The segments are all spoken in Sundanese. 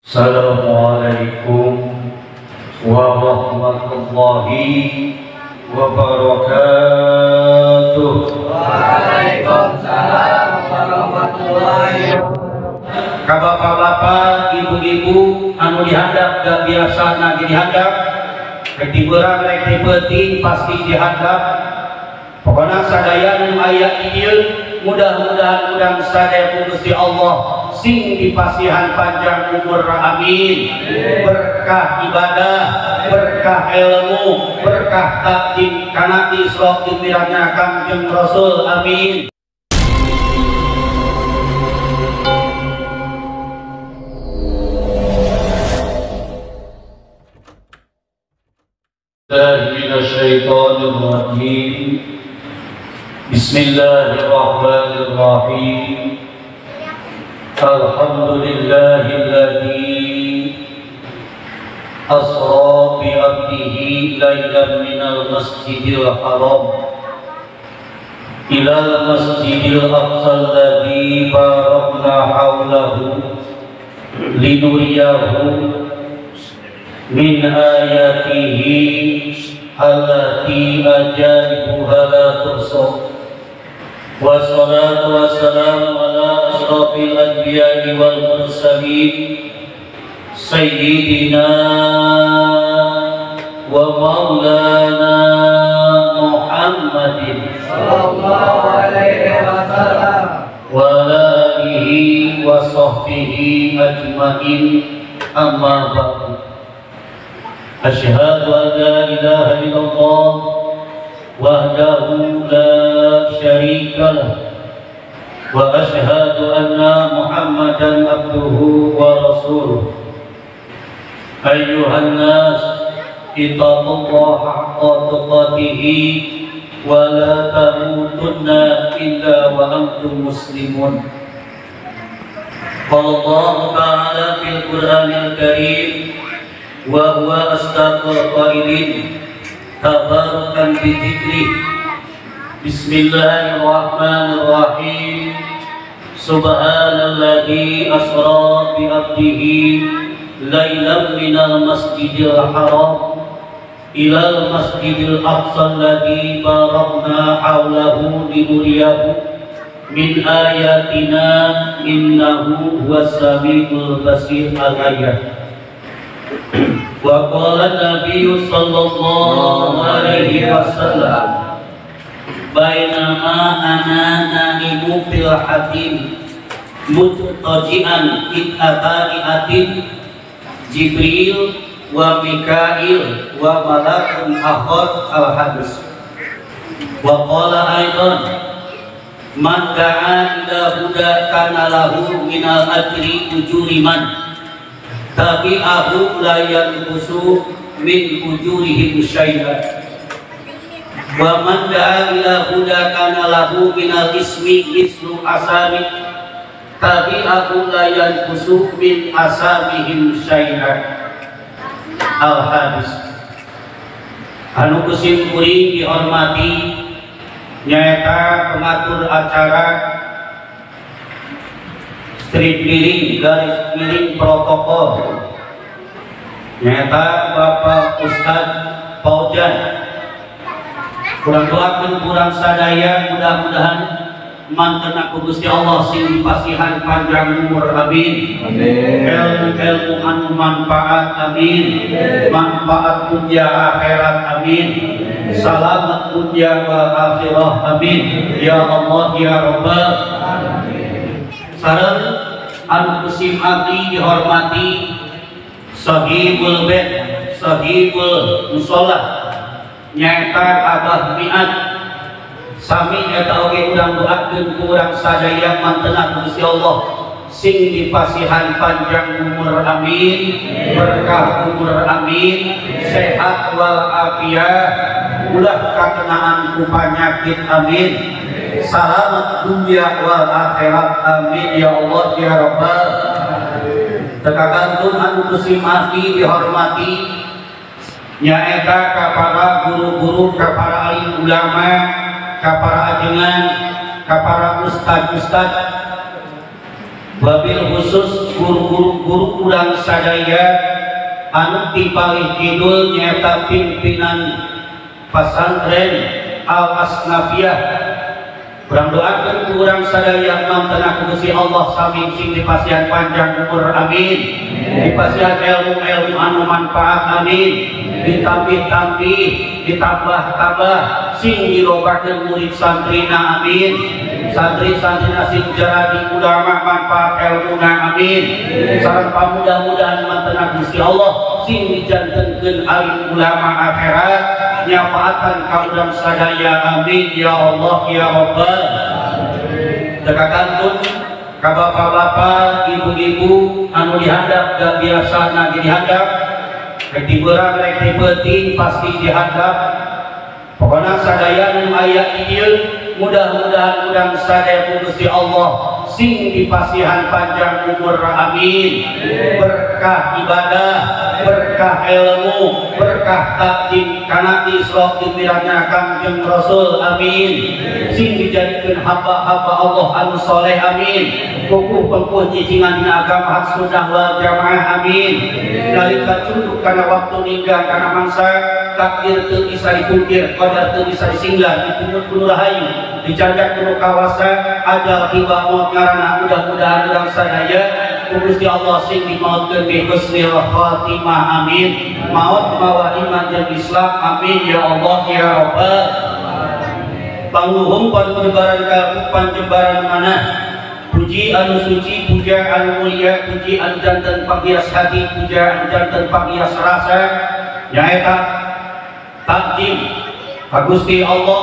Assalamualaikum warahmatullahi wabarakatuh. Waalaikumsalam warahmatullahi wabarakatuh. Ka bapak-bapak, ibu-ibu anu dihandap dan biasa nagi dihandap, rek ti beurang rek ti peuting pasti dihandap. Pokona sadaya nu aya di dieu mudah-mudahan urang sadaya ku Gusti Allah sing dipasihan panjang umur, amin. Berkah ibadah, berkah ilmu, berkah takjim kana Isra jeung Mi'rajna Kangjeng Rasul, amin. Minasyaitonirrajim. Bismillahirrahmanirrahim. Alhamdulillahilladzi asra bi 'abdihi lailan minal masjidil haram ilal masjidil aqsa alladzi barakna hawlahu linuriyahu min ayatihi allati ajaibuha la tuhsa. Wassalatu wassalamu ala asyrafil anbiya'i wal mursalin sayyidina wa maulana Muhammadin sallallahu alaihi wasallam wa ala alihi wa sahbihi ajma'in, amma ba'du. Asyhadu an la ilaha illallah wahdahu la syarika lah wa asyhadu anna Muhammadan abduhu wa rasuluh. Ayyuhan nas, ittaqullaha haqqa tuqatih wa la tamutunna illa wa antum muslimun. Qala Allah ta'ala fil Qur'anil Karim wa huwa asdaqul qailin tabarukan bi dzikrih. Bismillahirrahmanirrahim. Subhanalladzi asra bi 'abdihi lailan minal masjidil haram ilal masjidil aqsa alladzi barakna hawlahu linuriyahu min ayatina innahu huwas samiul basir. Al-ayat. Wa qala Nabi sallallahu alaihi wasallam bainama ana naimu fil hatim mutajian id atani atin Jibril wa Mikail wa malakun akhar al hadis. Wa qala aidan man da'a ila huda kana lahu minal ajri ujuri man tabi'ahu la yanqusu min ujurihim syai'a wa man da'a ila huda kana lahu minal ismi mislu asami tabi'ahu la yanqusu min asamihim syai'a. Al hadis. Anu kusim kuring dihormati nyaeta pengatur acara strip miring garis miring protokol nyaeta Bapak Ustadz Paujan. Kurang doakan kurang sadaya mudah-mudahan mantena ku Gusti Allah sing dipasihan panjang umur, amin. Ilmu-ilmu anu manfaat, amin. Manfaat dunia akhirat, amin. Selamat dunia wal akhirah, amin. Ya Allah ya Rabbal alamin. Sareng anu kusim abdi dihormati sahibul bait, sahibul musholah nyaeta Abah Miat. Sami eta oge urang doakeun ku urang sadaya mantena Gusti Allah sing dipasihan panjang umur, amin. Berkah umur, amin. Sehat wal afiat, ulah kakenaan ku panyakit, amin. Salamat dunia wal akhirat, amin. Ya Allah ya Rabbal alamin. Teka kantun anu kusim abdi dihormati nyaeta ka para guru-guru, ka para alim ulama, ka para ajengan, ka para ustad-ustad Wabil khusus guru-guru guru urang sadaya anu ti palih kidul nyaeta pimpinan pesantren Al Asnafiyah. Urang doakeun ku urang sadaya mantena ku Gusti Allah sami sing dipasihan panjang umur amin, dipasihan ilmu-ilmu anu manfaat amin, ditambih-tambih, ditambah-tambah sing dilobakeun murid santrina amin, santri-santrina sing jadi ulama manfaat ilmuna amin. Sareng pamudah-mudahan mantena Gusti Allah sing dijantenkeun alim ulama akhirat nyafaatan ka urang sadaya amin ya Allah ya Rabbal. Teu kantun ka bapak-bapak, ibu-ibu anu dihandap da biasana dihandap, rek ti beurang rek ti peuting pasti dihandap. Pokona sadaya nu aya di dieu mudah-mudahan urang sadaya ku Gusti Allah sing dipasihan panjang umur amin, berkah ibadah, berkah ilmu, berkah takjim kana Isra jeung Mi'rajna Kangjeng Rasul amin, sing dijadikeun hamba-hamba Allah anu soleh amin, kukuh pengkuh cicingan dina agama hak sunnah wal jamaah amin. Nalika cunduk kana waktu ninggang kana mangsa takdir teu bisa dipungkir, qadar teu bisa disinggar, dipungut ku rahayu, dicandak ku kawasa, ajal tiba maut ngaranna. Mudah-mudahan urang sadaya ku Gusti Allah sing dimautkeun bi husnil khatimah amin, maut mawa iman jeung Islam amin ya Allah ya Rabbal. Pangluhung panjembaran kalbu panjembaran manah, puji anu suci, puja anu mulia, puji anu janten panghias hati, puja anu janten panghias rasa, nyaeta takjim ka Gusti Allah,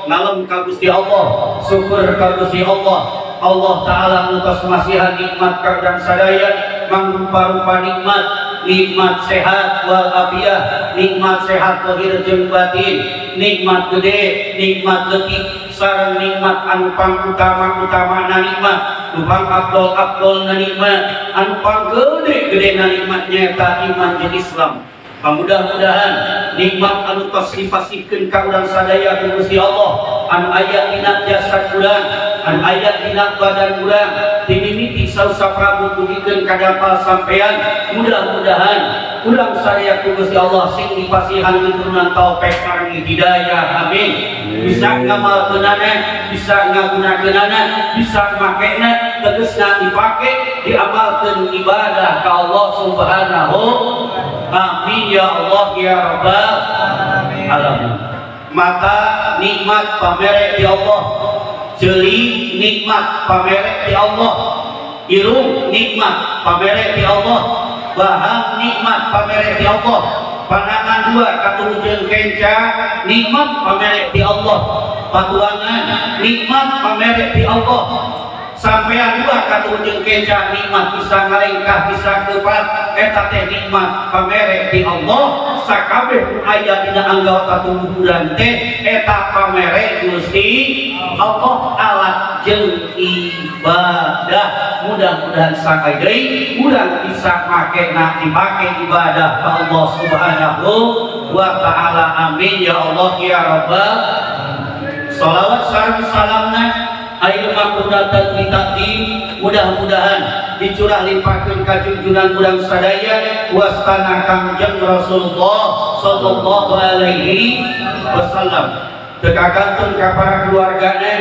ngalem ka Gusti Allah, syukur ka Gusti Allah. Allah Ta'ala ngutos masihan nikmat ka urang sadaya, mangrupa-rupa nikmat, nikmat sehat wal afiah, nikmat sehat lahir jeung batin, nikmat gede, nikmat leutik, sareng nikmat anu pangutama-utamana nikmat, nu pang abdol-abdolna nikmat, anu pang gede-gedena nikmat nyaeta iman jeung Islam. Mudah-mudahan nikmat anu tos dipasihkeun ka urang sadaya ku Gusti Allah, anu aya dina jasad urang, anu aya dina badan urang, ti mimiti sausa prabu dugikeun ka dampal sampean, mudah-mudahan urang sadaya ku Gusti Allah sing dipasihan keturunan taufik sareng hidayah amin, bisa ngamalkeunana, bisa ngagunakeunana, bisa makena, tegasna dipake diamalkeun ibadah ka Allah Subhanahu. Amin ya Allah ya Rabbal alamin. Mata nikmat pamere di Allah, jeli nikmat pamere di Allah, irung nikmat pamere di Allah, bahang nikmat pamere di Allah, pandangan dua katuhu jeung kenca nikmat pamere di Allah, patuangan nikmat pamere di Allah, sampean dua katuhu jeung kenca nikmat bisa ngalengkah bisa kepat eta teh nikmat pamere ti Allah. Sakabeh nu aya dina anggota tubuh urang teh eta pamere Gusti Allah alat jeung ibadah. Mudah-mudahan sakali deui urang bisa makena dipake ibadah ka Allah Subhanahu wa taala amin ya Allah ya Rabbal. Salawat sareng salamna ayeuna makudatan ditaqdim, mudah-mudahan dicurah limpahkeun ka junjungan urang sadaya wastana Kangjeng Rasulullah sallallahu alaihi wasallam. Teu kakantun ka para keluargana,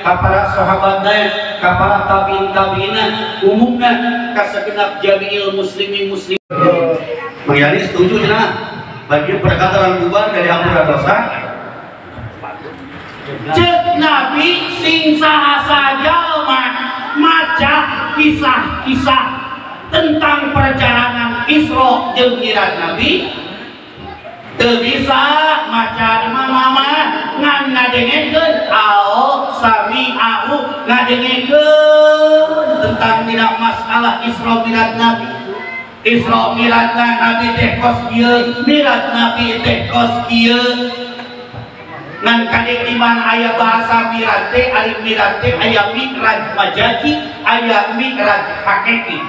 ka para sahabatna, ka para tabiin tabiina, umumna ka sagenap jamiil muslimin muslim. Mang Yani setuju cenah? Bagi berkata orang bubar dari ampura dosa. Cek Nabi sing saha jalma maca kisah-kisah tentang perjalanan Isra jeung Mi'raj Nabi teu bisa maca mama ngan ngadengekeun ao sami'ahu, ngadengekeun tentang dina masalah Isra Mi'raj Nabi. Isra Mi'raj Nabi teh kos kieu, Mi'raj Nabi teh kos kieu. Ngan kadek di mana aya bahasa mi'raj teh, ari mi'raj teh aya mi'raj majazi, aya mi'raj hakiki.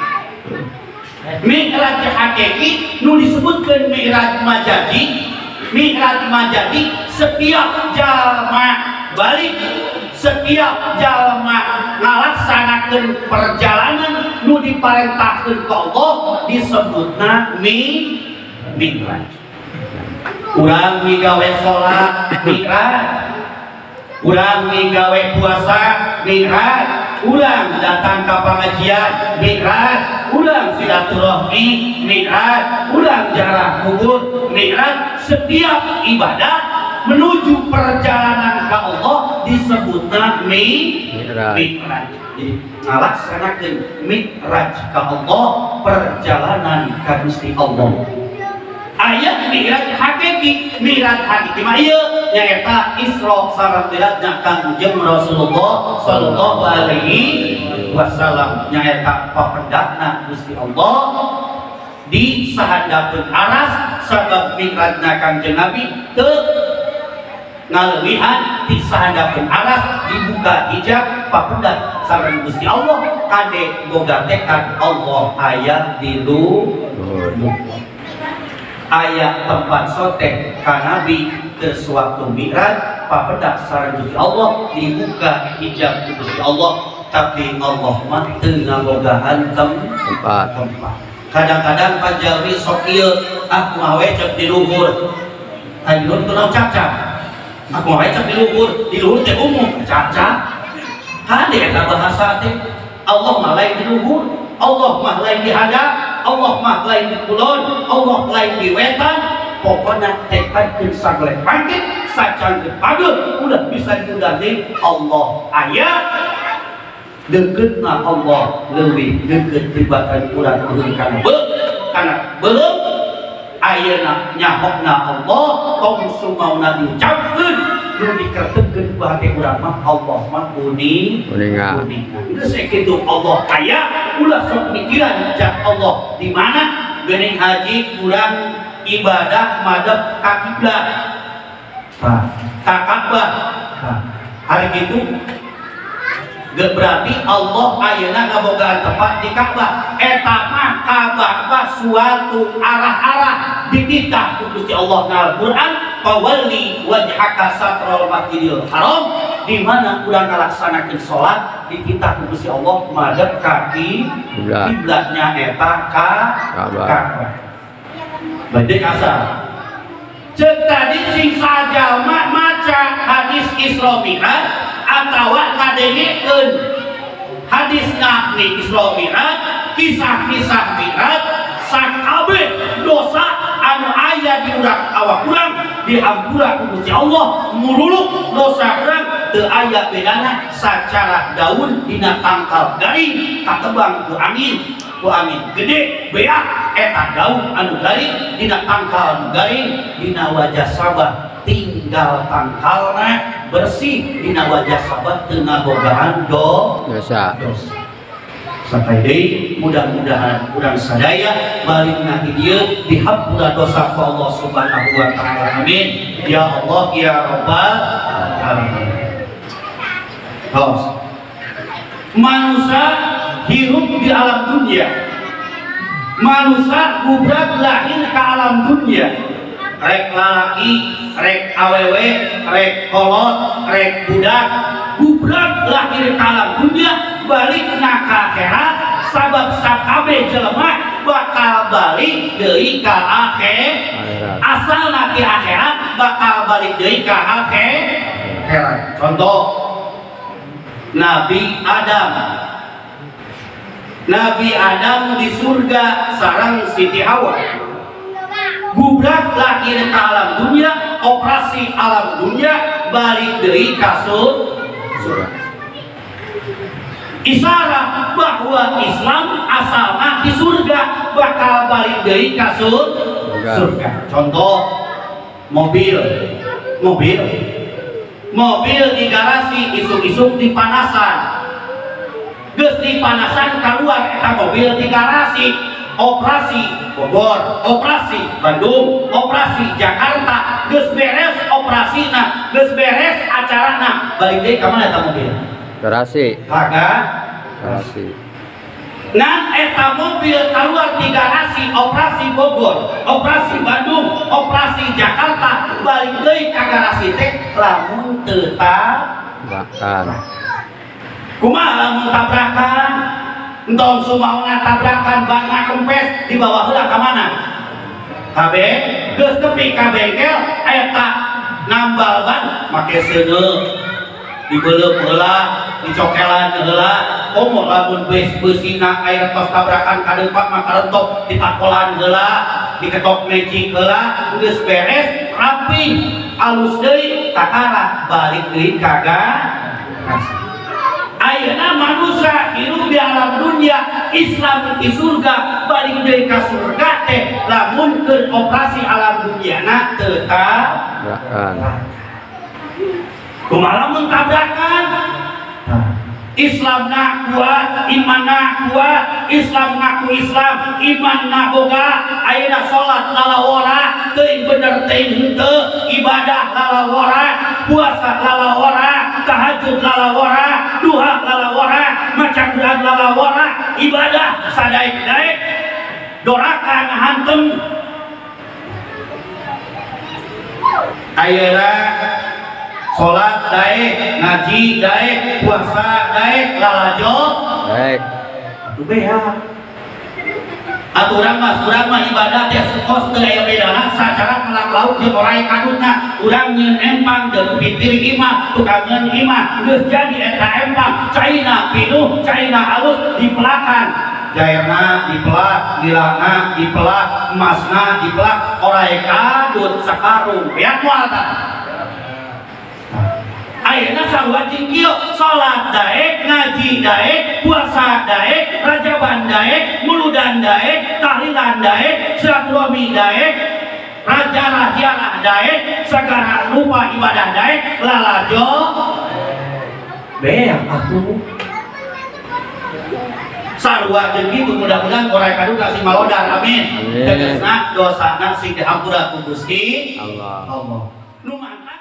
Mi'raj hakiki nu disebutkeun mi'raj majazi, mi'raj majazi setiap jalma balik, setiap jalma ngalaksanakeun perjalanan nu diparentahkeun ku Allah disebutna mi'raj. Urang migawe salat mi'raj, urang migawe puasa mi'raj, urang datang ka pangajian mi'raj, urang silaturahmi mi'raj, urang jarah kubur mi'raj. Setiap ibadah menuju perjalanan ke Allah disebutna mi'raj. Jadi ngalaksanakeun mi'raj ka Allah, perjalanan ka Gusti Allah. Ayat mi'raj hakiki, mi'raj hakiki mah ieu nyaeta Isra sareng Mi'rajna Kangjeng Rasulullah sallallahu alaihi wasallam, nyaeta papedakna Gusti Allah di sahandapeun aras sabab mi'rajna Kangjeng Nabi teu ngaleuwihan di sahandapeun aras dibuka hijab papendak sareng Gusti Allah kade boga tekad Allah aya di luhur. Aya tempat sotek ka Nabi ke suatu mi'raj papendak sareng Gusti Allah dibuka hijab Gusti Allah, tapi Allah mah teu ngabogaan tempat. Kadang-kadang panjalmi sok ieu ah kumaha we cek di luhur, ah di luhur teu naon cacap, aku mah cek di luhur teh umum cacap. Kade eta bahasa teh Allah mah lain di luhur, Allah mah lain di hadap, Allah mah lain di kulon, Allah lain di wetan. Pokona tekadkeun sagale pangkit sacangkeun pageut ulah bisa diundang Allah aya deketna Allah leuwih deket tibatan urang eureun kana beuh kana beuh ayeuna nyahokna Allah tong sumauna diucapkeun nu dikertepkeun ku hate urang mah Allah mah uninga. Geus kitu Allah aya ulah sok mikiran jak Allah di mana. Geuning haji urang ibadah madep ka kiblat, ka Ka'bah. Hari kitu berarti Allah ayeuna ngabogaan tempat di Ka'bah. Eta mah Ka'bah mah suatu arah-arah dititah ku Gusti Allah na Al-Qur'an, fawalli wajhaka satrul masjidil haram, di mana urang ngalaksanakeun salat dititah ku Gusti Allah madep ka kiblatnya eta ka Ka'bah. Bade kasar. Ceuk tadi sing sajalma maca hadis Isra Mi'raj atawa ngadengekeun hadis Nabi Isra Mi'raj, kisah-kisah Mi'raj, sakabeh dosa anu aya di urang awak urang dihampura ku Gusti Allah, muruluk dosa urang teu aya bedana sacara daun dina tangkal garing katebang ku angin, ku angin gede beak eta daun anu garing dina tangkal anu garing dina wajah sabah tinggal tangkalna bersih dina wajah sabah teu ngabogaan dosa. Sampai deui mudah-mudahan urang sadaya balik nanti dieu dihampura dosa ku Allah Subhanahu wa taala. Amin ya Allah ya Rabbal alamin. Manusia hirup di alam dunia, manusia gubrak lahir ke alam dunia, rek lalaki, rek awewe, rek kolot, rek budak, gubrak lahir ke alam dunia, balik na ka akhirat, sabab sakabeh jelema bakal balik deui ka akhirat. Asal nanti akhirat bakal balik deui ka akhirat. Contoh Nabi Adam. Nabi Adam di surga sarang Siti Hawa. Gubrak lahir ke alam dunia, operasi alam dunia, balik deui ka surga. Isyarat bahwa Islam asalna di surga bakal balik deui ka surga. Contoh mobil, mobil di garasi isuk-isuk dipanasan, geus dipanasan keluar eta mobil di garasi, operasi Bogor, operasi Bandung, operasi Jakarta, geus beres operasina, geus beres acarana, balik deui ka mana eta mobil? Garasi. Garasi. Nah, eta mobil keluar di garasi, operasi Bogor, operasi Bandung, operasi Jakarta, balik deui ka garasi teh lamun teu tabrakan. Kumaha lamun tabrakan? Entong sumauna tabrakan ban kempes dibawa heula ka mana? Ka geus tepi ka bengkel eta nambal ban make seuneu dibeleup heula dicokelan heula komo lamun beusina aya tos tabrakan ka depak mah karentok ditakolan heula diketok magic heula geus beres rapi alus deui kakara balik deui ka garasi. Ayeuna manusia hirup di alam dunia Islam di surga balik deui ka surga teh lamun keur operasi alam dunia teu tabrakan. Kumaha lamun tabrakan? Islam na kuat, iman na kuat, Islam ngaku Islam, iman na boga, ayeuna salat lalawora, teuing bener teuing henteu, ibadah lalawora, puasa lalawora, tahajud lalawora, duha lalawora, maca Quran lalawora, ibadah sadaek-daek, doraka ngahantem. Ayeuna salat daek, ngaji daek, puasa daek, lalajo daek. Atuh bea. Atuh urang mah ibadah teh kos teu aya bedana sacara melak laut jeung oray kadutna. Urang nyeun empang jeung pitir imah, tukang nyeun imah geus jadi eta empang, caina pinuh, caina alus dipelakan. Jairna dipelak, lilana dipelak, emasna dipelak, oray kadut sakarung. Beak moal tah. Ayeuna sarua jeung kieu, salat daek, ngaji daek, puasa daek, rajaban daek, muludan daek, tahlilan daek, silaturahmi daek, rajarah ziarah daek, sagala rupa ibadah daek, lalajo beak atuh. Sarua jeung kitu mudah-mudahan oray kadut sing malodar, amin. Tegasna dosana sing dihampura ku Gusti Allah. Allah. Nu mantap.